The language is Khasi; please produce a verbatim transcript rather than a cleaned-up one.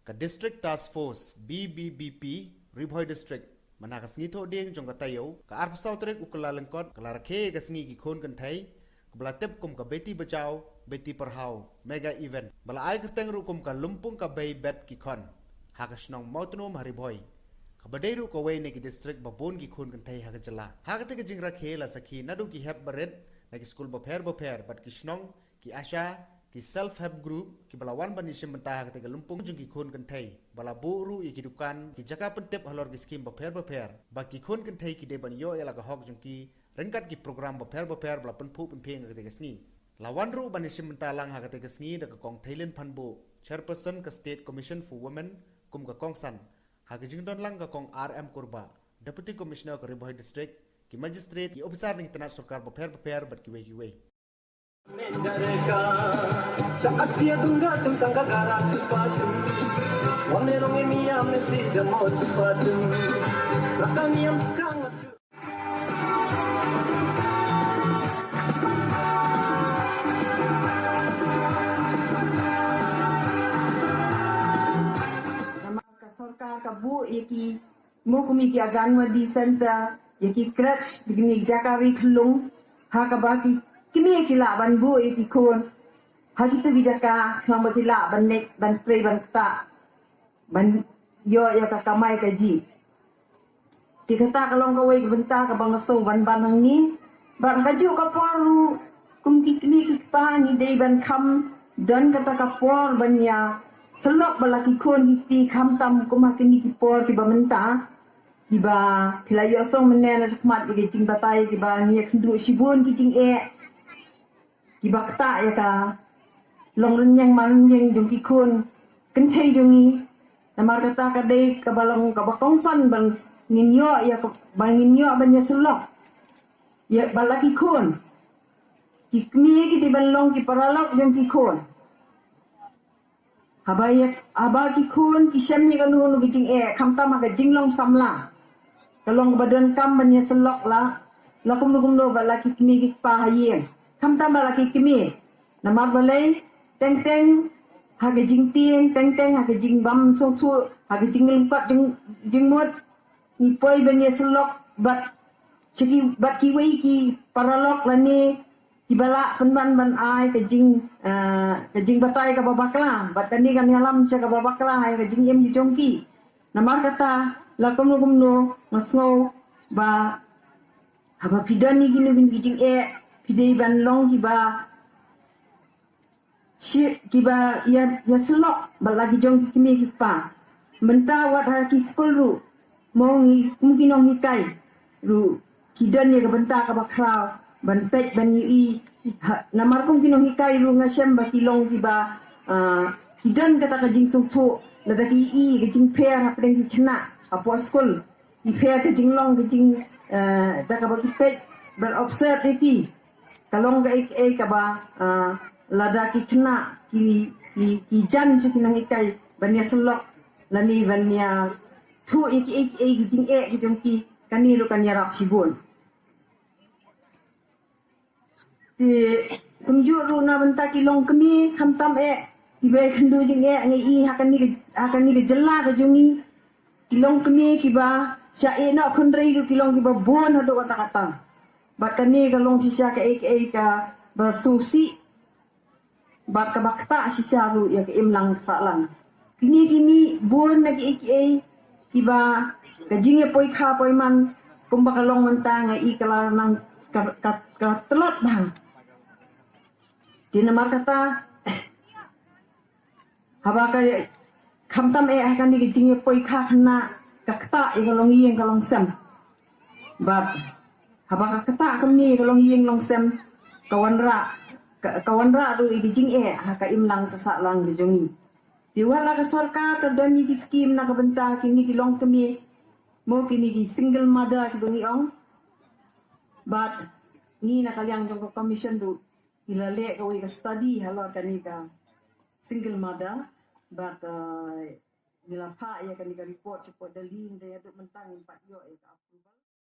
Ka District Task Force B B B P Ri Bhoi District, mynta ka sngi Thohdieng jong ka taïew, ka arphew saw tarik u Kyllalyngkot, ka la rakhe ïa ka sngi ki khun kynthei kaba la tip kum ka Beti Bachao Beti Padhao Mega Event, ba la ai kyrteng ruh kum ka Lympung ka Bei Bet Ki Khon, ha ka shnong Mawtnum ha Ri Bhoi, kaba dei ruh kawei na ki district ba bun ki khun kynthei ha ka jylla. Ha katei ka jingrakhe la sakhi naduh ki hep barit na ki skul bapher bapher bad ki shnong, ki ASHA, ki self help group, kiba la wan ban ïashim bynta ha katei ka lympung jong ki khun kynthei, ba la buh ruh ïa ki dukan, ki jaka pyntip halor ki skim bapher bapher ba ki khun kynthei ki dei ban ïoh ïa la ka hok jong ki ryngkat ki program bapher bapher ba la pynphuh pynphieng ha katei ka sngi. La wan ruh ban ïashim bynta lang ha katei ka sngi da ka Kong Theilin Phanbuh, Chairperson ka State Commission for Women, kum ka kongsan, ha ka jingdon lang ka Kong R M Kurbah, Deputy Commissioner ka Ri Bhoi District, ki magistrate, ki officer na ki tnat sorkar bapher bapher bad kiwei kiwei. Namar ka sorkar ka buh ïa ki, mo kum ïa ki Anganwadi Center, ïa ki crèche, ïa kine ki jaka ri khyllung, ha kaba ki kmie ki lah ban buh ïa ki khun ha kito ki jaka, khnang ba ki lah ban leit ban trei ban ktah, ban ïoh ïa ka kamai kajih. Te kata ka long kawei ka bynta kaba nga sngew ban ban hangne. Bad ha kajuh ka por ruh, kum ki kmie ki kpa, ngi dei ban kham don kata ka por ban ïasyllok bad la ki khun ki kti, khamtam kum ha kine ki por kiba mynta, kiba phi la ïohsngew mynne na shakhmat ïa ki jingbatai kiba ngi ïakynduh shibun ki jingeh, kiba ktah ïa ka long rynïeng man rynïeng jong ki khun kynthei jong ngi. Namar kata ka dei kaba long kaba kongsan ban ngin ïoh ïa ka, ban ngin ïoh ban ïasyllok ïa bad la ki khun. Ki kmie ki dei ban long ki paralok jong ki khun. Haba ïa, haba ki khun ki shem ïa kano kano ka jingeh, khamtam ha ka jinglong samla, ka long kaba donkam ban ïasyllok la, la kumno kumno bad la ki kmie ki kpa ha ïing, khamtam bad la ki kmie. Namar balei? Teng teng ha ka jingtieng, teng teng ha ka jingbym sngewthuh, ha ka jinglyngkot jing, jingmut, ngi poi ban ïasyllok bad sha ki, bad kiwei ki paralok lane kiba lah pynban ban ai ka jing, ah, ka jingbatai kaba bakla, bad kane kan ïalam sha kaba bakla ha ka jingim ki jong ki. Namar kata, la kumno kumno nga sngew ba haba phi don ïa kino kino ki jingeh, phi dei ban long kiba shi, kiba ïa, ïasyllok bad la ki jong ki kmie ki kpa. Mynta wat ha ki skul ruh, mo ngi kum ki nonghikai ruh, ki don ïa ka bynta kaba khraw ban peit ban ïohi. Ha, namar kum ki nonghikai ruh nga shem ba ki long kiba, ah, ki don kata ka jingsngewthuh lada ki ïohi ka jingpher hapdeng ki khynnah hapoh skul. Ki pher ka jinglong ka jing, eh, da kaba ki peit ban observe ïa ki. Ka long kaei kaei kaba, ah, lada ki khynnah ki, ki, ki jan sha ki nonghikai ban ïasyllok lane ban ïathuh ïa kiei kiei ki jingeh ki jong ki, kane ruh kan ïarap shibun. Te kumjuh ruh na bynta ki longkmie, khamtam eh kiba ïakynduh jingeh, nga i ha kane ka, ha kane ka jylla ka jong ngi, ki longkmie kiba shah ïeh noh khynrei ruh ki long kiba bun haduh katta katta. Bad kane ka long shisha kaei kaei kaba sngewsih bad kaba ktah shisha ruh ïa ka imlang ka sahlang. Kine ki mih bun na kiei kiei kiba ka jingïapoi kha poi man kumba ka long mynta, nga i ka la nang ka, ka, ka tlot bha. Te namar kata, haba ka, khamtam eh ha kane ka jingïapoi kha khynnah, ka ktah ïa ka longïing ka longsem. Bad haba ka ktah kumne ïa ka longïing longsem, ka wanrah, ka, ka wanrah ruh ïa ka jingeh ha ka imlang ka sahlang ka jong ngi. Te wat la ka sorkar ka don ïa ki skim na ka bynta kine ki longkmie, mo kine ki single mother kiba ngi ong. Bad ngi na ka liang jong ka commission ruh ngi la leh kawei ka study halor kane ka single mother. Bad, eh, ngi la phah ïa kane ka report shapoh Delhi, hynrei haduh mynta ngim pat ïoh ïa ka approval.